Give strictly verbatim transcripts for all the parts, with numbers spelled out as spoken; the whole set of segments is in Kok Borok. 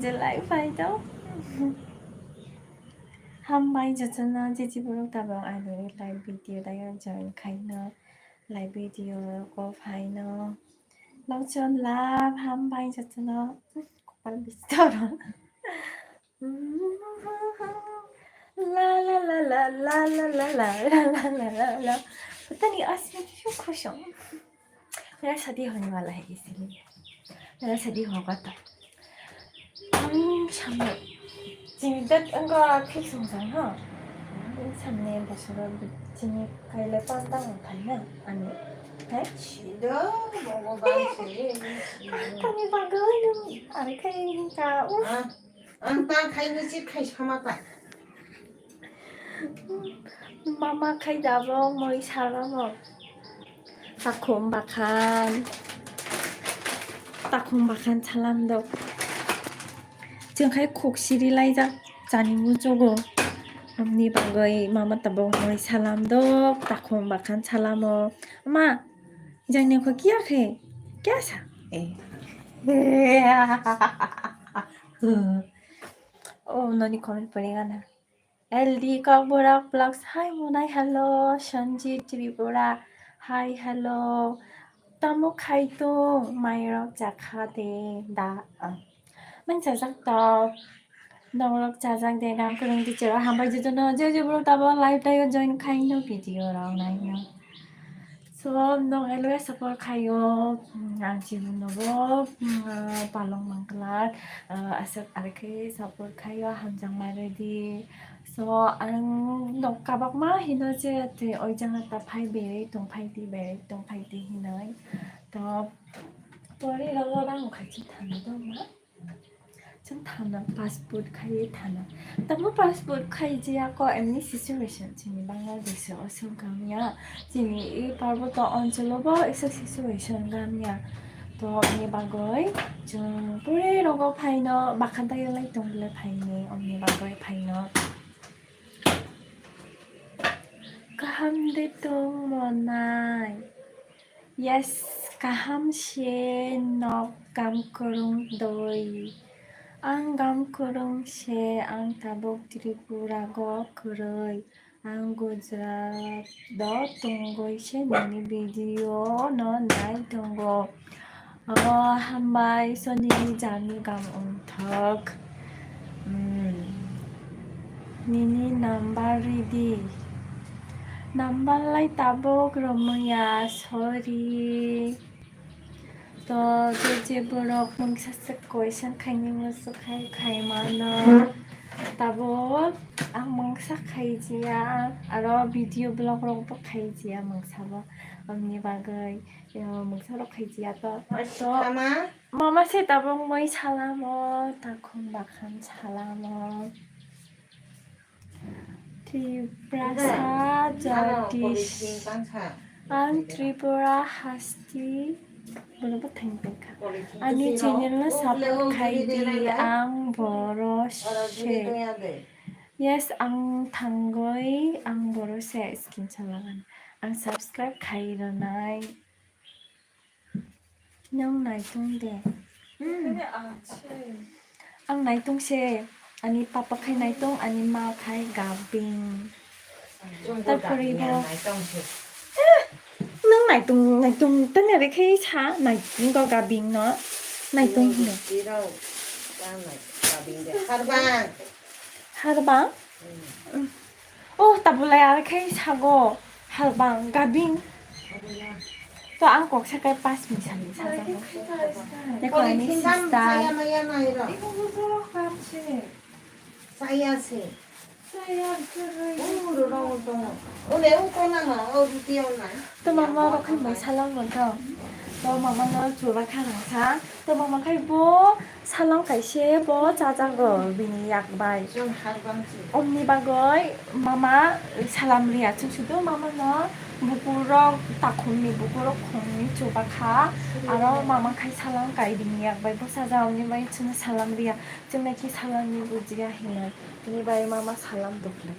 Je live phai to. Hambai jotono, je je borok tabok ani live video dayo join khaino, live video ko phaino. Lochon love, hambai jotono. Kopal bistor. La la la la la la la la la la la la la. Pata nahi aaj main kyun khush hoon? Mera shadi hone wala hai isliye. Mera shadi hoga to. Ang samne. Chini dat angka fix hong sang ha. Samne bosoro chini kaila panda hong thai na ani. Hai? Sido, bobo bang sini. Tani bagwi nung. Ari khai ka. Ah. Ang ta khai ni chip khai sama ta. Mama khai dabo moi salamo. Takhum bakhan. Takhum bakhan salam do. Chwng khai khuk siri laijak chani muchugo. Amni bagwi mama tabok moi salam do. Takhum bakhan salamo. Ma, jangni kho kiya khe? Kiya sa? Eh. Oh, noni comment pore gana. L D Kokborok Vlogs, hi Monai, hello. Sanjit Tripura, hi, hello. Tamo khai tong, mairok chakha de da. Ah. Nang chajak to. Norok chajak de, gam kwrwng teacher o hambai jotono, je je borok tabo live tayo join khai no video rok nai no. So, nong always support khaio, mm, ang chini nogo, mm, ah, palong mangklar, ah, aswk arekhe support khaio, hamjakma ready. So, ang nok kabakma hino je, te oi jana ta phai berei tong phai di, berei tong phai di hinoi. To, pori rogo rang khai chi thani dong ma. Chwng thana passport khai thana. Tamo passport khai jia ko emni situation chini Bangladesh o song kang ya. Chini i parboto oncholo bo isa situation gam ya. To ni bagoi chwng pure rogo phaino bakhan tayo lai tong le phaini omni bagoi phaino. Kaham de tong monai. Yes, kaham se nok kam kwrwng doi. Ang kam kwrwng se, ang tabuk Tripura go kwrwi. Ang Gujarat do tongwi se nini video no nai tongo. Oh, hambai, soni jani gam ungthok. Hmm. Nini number ridi. Number lai tabuk romya, sorry. To, je je borok mungsa se question khaini musu khai, khai mano. Tabuk ang mungsa khai jia, aro video blog rok bo khai jia mungsa bo. Amni bagwi, yo, mungsa rok khai jia to. To, mama se tabuk moi salamo, takhum bakhan salamo. Tiprasa Jagdish. Ang Tripura hasti. Bono bo thang tongkha. Ani channel no support khai di, ang boro se. Yes, ang thangoi, ang boro se skin salagan. Ang subscribe khai ronai. Nwng naitung de. Hmm. Ang naitung se. Ani papa khai naitung, ani ma khai gabing. Tarpore bo. Eh, nwng naitung, naitung, tanya re khai sa, naitung go gabing no. Naitung hino. Harbang. Harbang? Hmm. Oh, tabulai ar khai sago. Halbang, gabing. To ang kok sakai pas misa misa jago. Deko ani sister. Saya se. To mama rok khai mai salang mon to. To mama no chura kha nang sa. To mama khai bo Salang kaise bo chajago bini yak bai. Omni bagoi mama salam riya, chwng sudu mama no bukurok takhumni bukurok khungni chuba kha, aro mama khai salang kai bini yak bai bo chaja, omni bai chwngno salam riya, chwngno ki salam ni bujiya hinwi, bini bai mama salam dukli.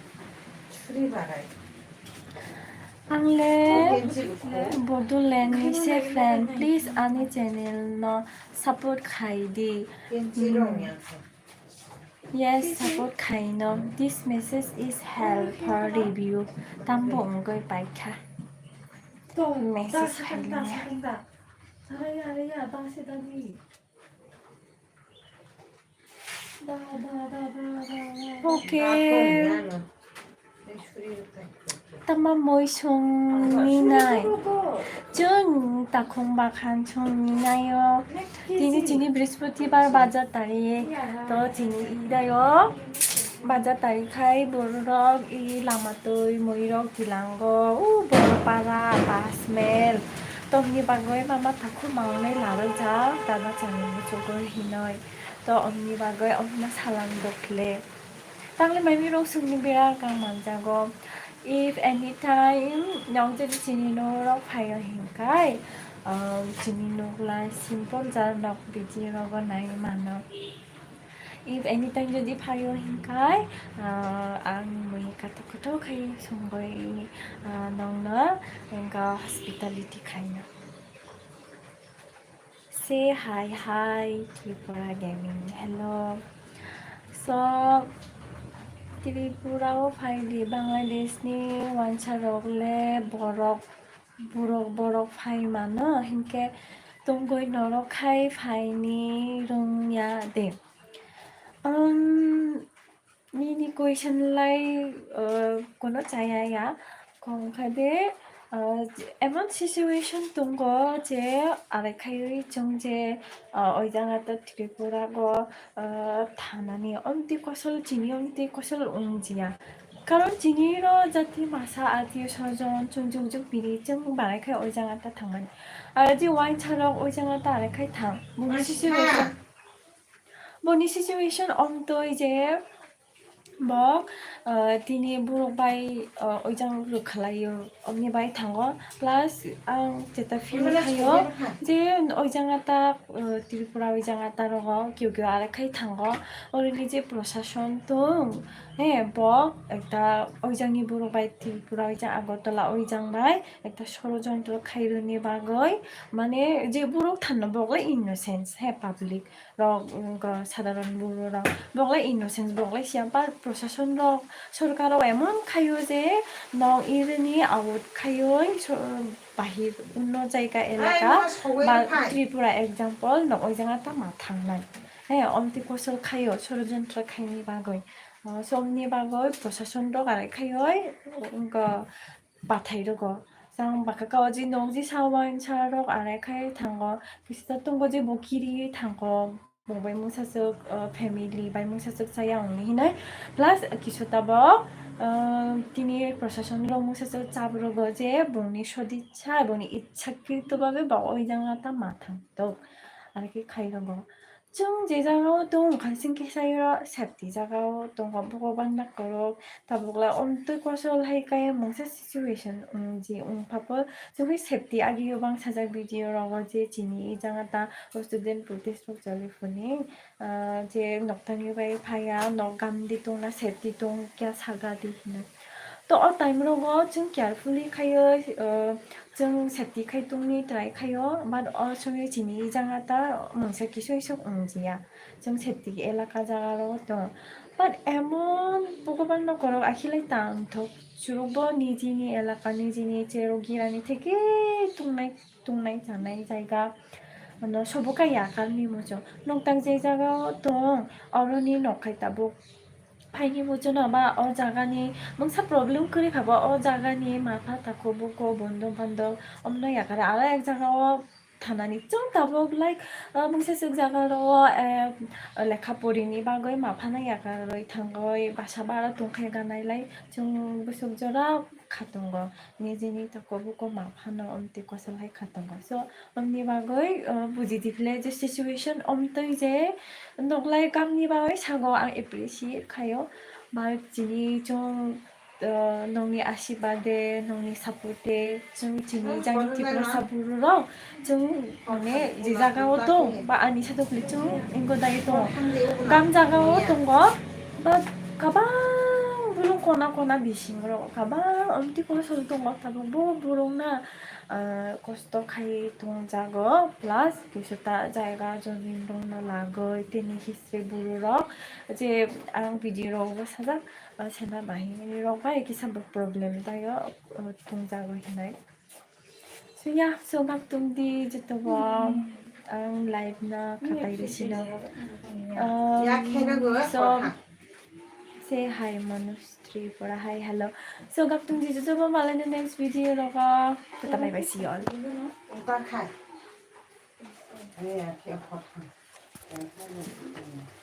Ang le Bodoland ni se friend, please ani channel no support khai di. Kenchi rong yang kha. Yes, support khaino. This message is help for review. Tambo wngwi paikha. Message khaino. Okay. Tama mui songni nai. Chwng takhung bakhan songni naio. Tini chini Brihaspatibar bazar tari. To chini idaio. Bazar tari khai bororok i lama twi muirok tilango. U Borpara, Pasmel. Tongni bagwi mama takhuk mangnai larok jak. Dada chani muchugwi hinoi. To omni bagwi omna salam dokle. Tangli maimi rok songni bera kang manjago. If anytime nong jodi chini norok phaio hinkai, um, chini nok lai simple jar nok biji rogo nai mano. If anytime jodi phaio hinkai, uh, ang mui katok katok khai songoi, uh, nongno engka hospitality khaina. Say hi, hi, Tripura Gaming. Hello. So, Tripura o phai di Bangladesh ni wansa rok le borok, borok, borok phai mano, hinkhe tongoi norok khai phai ni rung ya de. Um, Nini question lai, uh, kono chaya ya. Kong kha de, uh, emon situation tongo je arai khai chwng je, uh, oi jaga ta Tripura go, uh, thanani omti kosol chini omti kosol wngjiya. Karon chini ro jati masa ati sojon chwng juk juk bini chwng barai khai oi jaga ta thangmani. Aro je wainsa rok oi jaga ta arai khai thang. Boni situation, boni situation omtoi je Bo, uh, tini borok bai, uh, oijang rwkha laio, omni bai thango. Plus, ang jeta feel khaio je oijang ata, uh, Tripura oijang ata rogo kio kio arai khai thango. Orini je prosason tong, he, bo ekta oijang ni borok bai Tripura oijang Agartala oijang bai ekta sorojontro khaironi bagoi, mane je borok thanno bok le innocence, he, public. Rok, wngkha sadharon buru rok. Bok lai innocence, bok lai siya, ba prosason rok, sorkar rok emon khaio je nok irini out khaioi, so-, bahir onno jaga elaka, ba Tripura example, nok oi jaga ta ma thangnai. He, omti kosol khaio, sorojontro khaini bagoi. O, somni bagoi prosason rok arai khaioi, wngkha, bathai rogo. Chang baka kao je nokji sawan sa rok arai khai thango. Kisa tongo je bo kiri thango. Bo bai mungsa suk, uh, family bai mungsa suk saya wngni hinoi. Plus kisu tabok, uh, tini prosason rok mungsa suk chap rogo je bongni soditsa, bongni itsa kirito babe bo oijang ta ma thang tok. Arai khe khai rogo. Chwng je jagao tongo, wngkha singkhe sairo safety jagao tongo, bogo bangna korok, tabukla omtwi kosol hai kaya mungsa situation wng je wngphapo, chwngwi safety agio bang sajak video rogo je chini e jaga ta student protest rok choli phuni, ah, je noktangni bai phaiya, nok gamdi tongna safety tong kya saga di hinwi. To o time rogo chwng carefully khaio, ah, Chwng safety khai tongni try khaio, but o somoi chini jaga ta mungsa kisu isuk wngjiya. Chwng safety elaka jaga rogo tongo. But emon Bhagwan no korok akhilai tang thok. Churukbo nijini elaka, nijini cherok girani theke tongnai, tongnai chanai jaiga. Ano sobo kaiya karni muchung. Nokthang je jaga o tong, oroni nokthai tabuk. Phaini muchungno ba o jagani mungsa problem kwrwi kha ba o jagani mapha takhuk bukhuk bondhu bandhab omno yakar aro ek jagao thanani chwng tabuk like, ah, mungsa swk jaga rwo, eh, lekha porini bagwi maphano yakarwi thangwi basa bara tongkhe ganai lai chwng bwswk jora kha tongo nijini takhuk bukhuk maphano omtwi kosol hai kha tongo. So, Omni bagwi, uh, buji di phle je situation omtwi je noklai kamni bagwi sago ang appreciate khaio. Ba chini chwng, uh, nokni asibade, nokni support de, chwng chini jani Tiprasa buru rok, chwng mane je jaga o tong, ba ani sato phle chwng ingo dai tong. Gam jaga o tongo, ba kabang bulung kona kona bising rok, kabang omtwi kosol tongo, tabuk bo burung na, ah, kosto khai tongjago, plus kisa ta jaga jomin rokno lagoi tini history buru rok je ang video rok bo sajak, ah, sena bahini rok bai kisa bo problem taio, ah, tongjago hinai. So yeah, so gak tong di joto bo ang live na khatai ri sino. Um, so say hi Manoj Tripura, hi, hello. So gak tong di joto bo malai na next video rogo. Tata bye bye, see you all. Uta khai. Aye, aye, aye, aye.